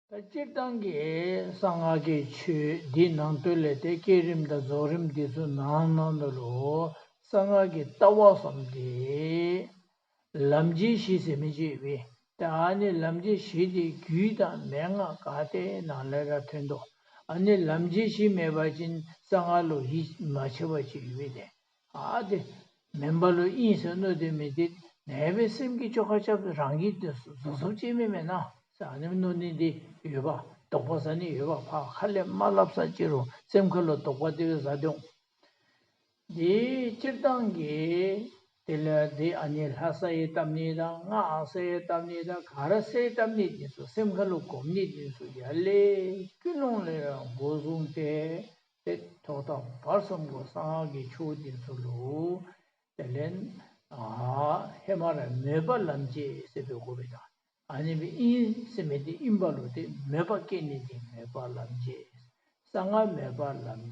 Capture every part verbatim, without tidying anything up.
ད་སྤྱིར་བཏང་གི་གསང་སྔགས་ཀྱི་ཆོས་འདི་ནང་དོན་ལས་ཏེ་བསྐྱེད་རིམ་དང་རྫོགས་རིམ་འདི་ཚོ་ནང་ནང་དུ་ལོ། གསང་སྔགས་ཀྱི་ལྟ་བ་གསུམ་དེ་ལམ་བྱེད་བཞི་ཟེར་མི་ཅིག་ཡོད་པས། ད་ཨ་ནི་ལམ་བྱེད་བཞི་དེ་རྒྱུད་དང་མན་ངག་ག་ཏེ་ནང་ལས་ར་ཐོན་ཏོ། ཨ་ནི་ལམ་བྱེད་བཞི་མེད་པ་ཅིན་གསང་སྔགས་ལུ་ཡིད་མ་ཆེས་པ་ཅིག་ཡོད་པས་ཏེ། ཨ་དེ་མེན་པ་ལུ་ཨིན་ཟེར་མནོ་དེ་མི་དེ་ནད་པའི་སེམས་ཀྱི་ཅོ་ཁ་རྐྱབ་རང་གིས་དེ་བཟོ་བཟོ་བཅོས་མི་མེད་ན་ཟེར་ཨ་ནི་མནོ་ནི་དེ་ཡོད་པ། དོགས་པ་ཟ་ནི་ཡོད་པ། ཕ་ཁ་ལས་མ་ལབ་ས་ཅི་རུང་སེམས་ཁ་ལུ་དོགས་པ་དེ་བས་ཟ་དོང་། དེ་སྤྱིར་བཏང་གི་དེ་ལ་དེ་ཨ་ནི་ལྷ་ས་ཡི་གཏམ་ནི་དང་སྔགས་ས་ཡི་གཏམ་ནི་དང་ག་ར་ས་ཡི་གཏམ་ནི་དེ་ཚོ་སེམས་ཁ་ལུ་གོམས་ནི་དེ་ཚོ་ཡར་ལས་ཀུན་སློང་ལས་ར་འགོ་བཟུང་སྟེ། དེ་ཐོག་མཐའ་བར་གསུམ་གྱི་གསང་སྔགས་ཀྱི་ཆོས་དེ་ཚོ་ལུ་དེ་ལས་ཨ་ཧེ་མ་ར་མོས་པ་ལམ་བྱེད་ཟེར་བའི་གོ་བའི་དང་ཨ་ནི་བའི་ཨིན་ཟེར་མི་དེ་ཨིན་པ་ལུ་དེ་མོས་པ་སྐྱེ་ནི་དེ་མོས་པ་ལམ་བྱེད། གསང་སྔགས་མོས་པ་ལམ་བྱེད།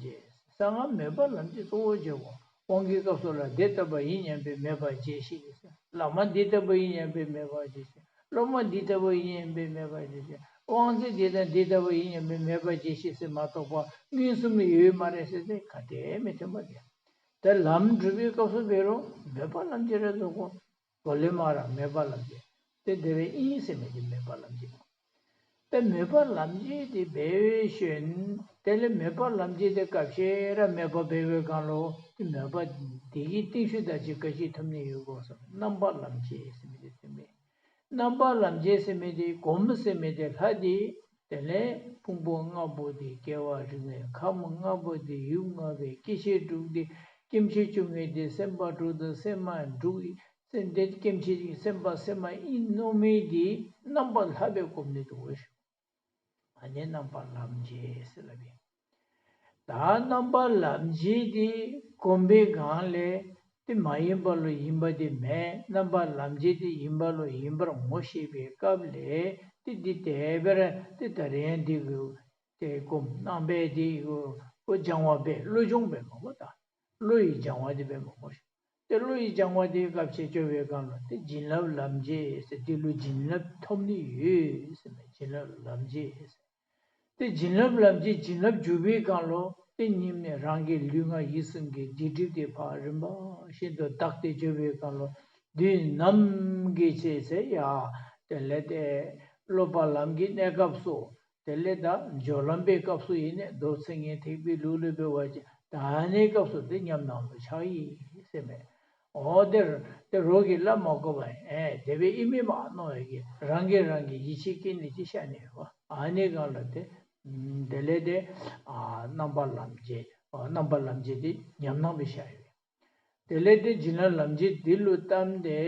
གསང་སྔགས་མོས་པ་ལམ་བྱེད་གཙོ་བོ་བྱེད་དགོ། དབང་གི་སྐབས་སུ་ལ་དེ་ལྟ་བུ་ཡིན་སྙམ་པའི་མོས་པ་བྱེད་ཤིག་བླ་མ་འདི་ལྟ་བུ་ཡིན་སྙམ་པའི་མོས་པ་བྱེད་ཤིག་སློབ་མ་འདི་ལྟ་བུ་ཡིན་སྙམ་པའི་མོས་པ་བྱེད་ཤིག་དབང་རྫས་འདི་དང་འདི་ལྟ་བུ་ཡིན་སྙམ་པའི་མོས་པ་བྱེད་ཤིག་ཟེར་མ་གཏོགས་པ་མངོན་སུམ་ཡོད་མ་རེད་ཟེར་ཏེ་ག་དེ་མི་ཐོན་པ་རེད། དེ་ལམ་སྒྲུབ་པའི་སྐབས་སུ་འབད་རུང་མོས་པ་ལམ་བྱེད་རེད་འདུག་གོ། གོ་ལེ་མ་ར་མོས་པ་ལམ་བྱེད། དེ་དེ་བས་ཨིན་ཟེར་མི་དེ་མོས་པ་ལམ་བྱེད། དེ་མོས་པ་ལམ་བྱེད་དེ་འབད་བའི་ཤུལ། དེ་ལས་མོས་པ་ལམ་བྱེད་དེ་སྐབས་ཤེས་ར་མོས་པ་འབད་བའི་སྒང་ལུ་དེ་མོས་པ་དེ་གི་རྟིང་ཤུལ་ད་ཅི་ག་ཅི་ཐོབ་ནི་ཡོད་གོ་སོང་། རྣམ་པ་ལམ་བྱེད་ཟེར་མི་དེ་ཐོན་མེད། རྣམ་པ་ལམ་བྱེད་ཟེར་མི་དེ་གོམས་ཟེར་མི་དེ་ལྷ་དེ། དེ་ལས་ཕུང་པོ་ལྔ་པོ་དེ་སྐྱེ་བ་རིགས་ལྔའི་ཁམས་ལྔ་པོ་དེ་ཡུམ་ལྔ་པའི་སྐྱེ་མཆེད་དྲུག་དེ་སྐྱེ་མཆེད་བཅུ་གཉིས་དེ་སེམས་པ་དྲུག་དང་སེམས་མ་དྲུག་སེམས་དེ་སྐྱེ་མཆེད་ཀྱི་སེམས་པ་སེམས་མ་ཨིན་མནོ་མི་དེ་རྣམ་པ་ལྷ་པའི་གོམས་ནི་དུ་འོ་ཞུ། ཨ་ནི་རྣམ་པ་ལམ་བྱེད་ཟེར་ལབ་ཡིན། ད་རྣམ་པ་ལམ་བྱེད་དེ་གོམས་པའི་སྒང་ལས་དེ་མ་ཡིན་པ་ལུ་ཡིན་པ་དེ་མེད། རྣམ་པ་ལམ་བྱེད་དེ་ཡིན་པ་ལུ་ཡིན་པར་ངོ་ཤེས་པའི་སྐབས་ལས་དེ་འདི་དེ་བར་དེ་ད་རེས་འདི་གི་དེ་གོམས་རྣམ་པའི་དེ་གི་གོ་སྦྱང་བ་པས་བློ་སྦྱོང་པས་མ་གོ། ད་བློ་ཡི་སྦྱང་བ་དེ་པས་མ་གོ་ཞིག་དེ་བློ་ཡི་སྦྱང་བ་དེའི་སྐབས་ཤེས་སྐྱོ་བའི་སྒང་ལ་དེ་བྱིན་རླབས་ལམ་བྱེད་ཟེར། དེ་ལུ་བྱིན་རླབས་ཐོབ་ནི་ཡོད་ཟེར་མས། བྱིན་རླབས་ལམ་བྱེད་ཟེར། དེ་བྱིན་རླབས་ལམ་བྱེད་བྱིན་རླབས་འཇུག་པའི་སྒང་ལོ། དེ་ཉིད་ནས་རང་གི་ལུས་ངག་ཡིད་གསུམ་གྱི་སྡིག་སྒྲིབ་དེ་ཕར་རིམ་པ་བཞིན་དུ་དག་སྟེ་འཇུག་པའི་སྒང་ལོ། དུས་ནམ་གྱི་ཚེ་ཚེ་ཡ། དེ་ལས་དེ་སློབ་པ་ལམ་གྱི་གནས་སྐབས་སུ། དེ་ལས་ད་སྦྱོར་ལམ་པའི་སྐབས་སུ་ཡིན་ནས་མདོ་མཚན་ཉིད་ཐེག་པའི་ལུགས་ལས་འབད་བ་ཅིན་ད་ནི་སྐབས་སུ་དེ་ཉམས་སྣང་དུ་ཆགས་ཡིན་ཟེར་མས། འོ་དེར་དེ་རོགས་ཀྱིས་སླབ་མ་དགོས་པ་ཡིན། ཨེ་དེ་བས་ཨིན་མི་མ་མནོ་བའི་གི་རང་གིས་རང་གི་ཡིད་ཆེས་སྐྱེ་ནི་ཅི་ཤ་ནི་ཡོད་པ། ཨ་ནི་གང་ལ་དེ་དེ་ལས་དེ་ཨ་རྣམ་པ་ལམ་བྱེད། ཨ་རྣམ་པ་ལམ་བྱེད་དེ་ཉམས་སྣང་བའི་ཤ་ཡོད། དེ་ལས་དེ་བྱིན་རླབས་ལམ་བྱེད་འདི་ལུ་བལྟམས་ཏེ་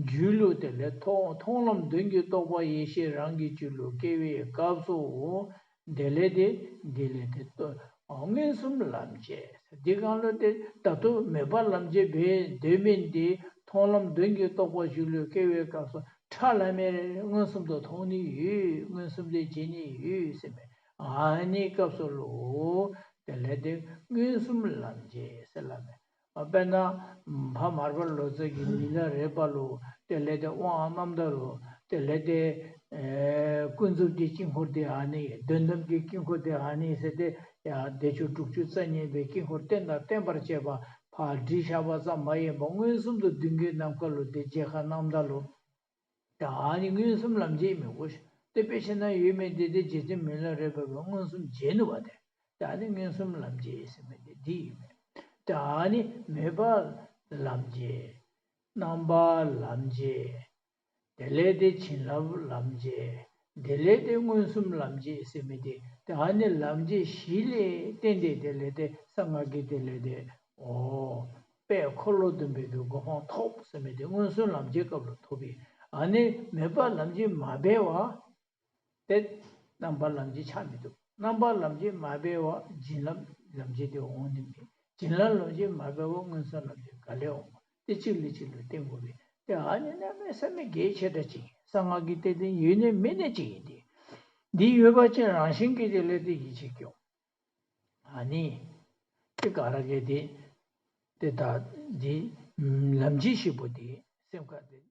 རྒྱུད་ལུ་དེ་ལས་མཐོང་མཐོང་ལམ་དོན་གྱི་རྟོགས་པ་ཡེ་ཤེས་རང་གི་རྒྱུད་ལུ་སྐྱེ་བའི་སྐབས་སུ། དེ་ལས་དེ་འདི་ལས་དེ་ལྟོ་མངོན་སུམ་ལམ་བྱེད། འདི་གང་ལ་དེ་ད་དུང་མོས་པ་ལམ་བྱེད་པའི་དོན་མིན་ཏེ་མཐོང་ལམ་དོན་གྱི་རྟོགས་པ་རྒྱུད་ལུ་སྐྱེ་བའི་སྐབས་སུ་ཁྲ་ལམ་མེར་མངོན་སུམ་དུ་མཐོང་ནི་ཡོད། མངོན་སུམ་དེ་བྱེད་ནི་ཡོད་ཟེར་མས། ཨ་ནི་སྐབས་སུ་ལུ་དེ་ལས་དེ་མངོན་སུམ་ལམ་བྱེད་ཟེར་ལབ་མས། དཔེར་ན། ཕ་མར་པ་ལོ་ཙཱ་གི་མི་ལ་རས་པ་ལུ། དེ་ལས་དེ་དབང་རྣམ་དག་ལུ། དེ་ལས་དེ། ཀུན་རྫོབ་ཀྱི་དཀྱིལ་འཁོར་དེ་ཨ་ནི། དོན་དམ་གྱི་དཀྱིལ་འཁོར་དེ་ཨ་ནི་ཟེར་ཏེ། ཡ་བདེ་མཆོག་དྲུག་ཅུ་རྩ་གཉིས་པའི་དཀྱིལ་འཁོར་རྟེན་དང་བརྟེན་པར་བཅས་པ་ཕར་བྲིས་བཞག་པ་ཙམ་མ་ཡིན་པར་མངོན་སུམ་དུ་མདུན་གྱི་ནམ་མཁའ་ལུ་དེ་མཇལ་ཁ་རྣམ་དག་ལུ། ད་ཨ་ནི་མངོན་སུམ་ལམ་བྱེད་མི་དགོས་ཤིག་དེ་དཔེ་ཆ་ན་ཡོད་མེད་དེ་དེ་རྗེ་བཙུན་མི་ལ་རས་པ་གིས་མངོན་སུམ་མཇལ་ནུས་པ་དེ། ད་ཨ་ནི་མངོན་སུམ་ལམ་བྱེད་ཟེར་མི་དེ་འདི་ཡིན་མོད། ད་ཨ་ནི་མོས་པ་ལམ་བྱེད། རྣམ་པ་ལམ་བྱེད། དེ་ལས་དེ་བྱིན་རླབས་ལམ་བྱེད། དེ་ལས་དེ་མངོན་སུམ་ལམ་བྱེད་ཟེར་མི་དེ། ད་ཨ་ནི་ལམ་བྱེད་བཞི་ལས་བརྟེན་ཏེ་དེ་ལས་དེ་གསང་སྔགས་ཀྱི་དེ་ལས་དེ། འོ། དཔལ་འཁོར་ལོ་སྡོམ་པའི་གི་གོ་འཕང་ཐོབ་ཟེར་མི་དེ་མངོན་སུམ་ལམ་བྱེད་སྐབས་ལ་ཐོབ་པས། ཨ་ནི་མོས་པ་ལམ་བྱེད་མ་འབད་བ། དེ་རྣམ་པ་ལམ་བྱེད་ཆགས་མི་འདུག་རྣམ་པ་ལམ་བྱེད་མ་འབད་བ་བྱིན་རླབས་ལམ་བྱེད་དེ་འོང་ནི་མེད། བྱིན་རླབས་ལམ་བྱེད་མ་འབད་བ་མངོན་སུམ་ལམ་བྱེད་ག་ལས་འོང་། དེ་གཅིག་ལས་གཅིག་ལ་བརྟེན་དགོས་པས། དེ་ཨ་ནི་གནམ་མེད་ས་མེད་གལ་ཆེ་དྲགས་ཅིག་གསང་སྔགས་ཀྱི་གཏེར་དེ་ཡོད་ནི་མེད་ནི་ཅིག་ཡིན་ཏེ། འདི་ཡོད་པ་ཅིག་རང་བཞིན་གྱིས་དེ་ལས་དེ་ཡིད་ཆེས་སྐྱོ། ཨ་ནི། དེ་ག་ར་གི་དེ། དེ་དག་འདི། ལམ་བྱེད་བཞི་པོ་དེ་སེམས་ཁ་དེ་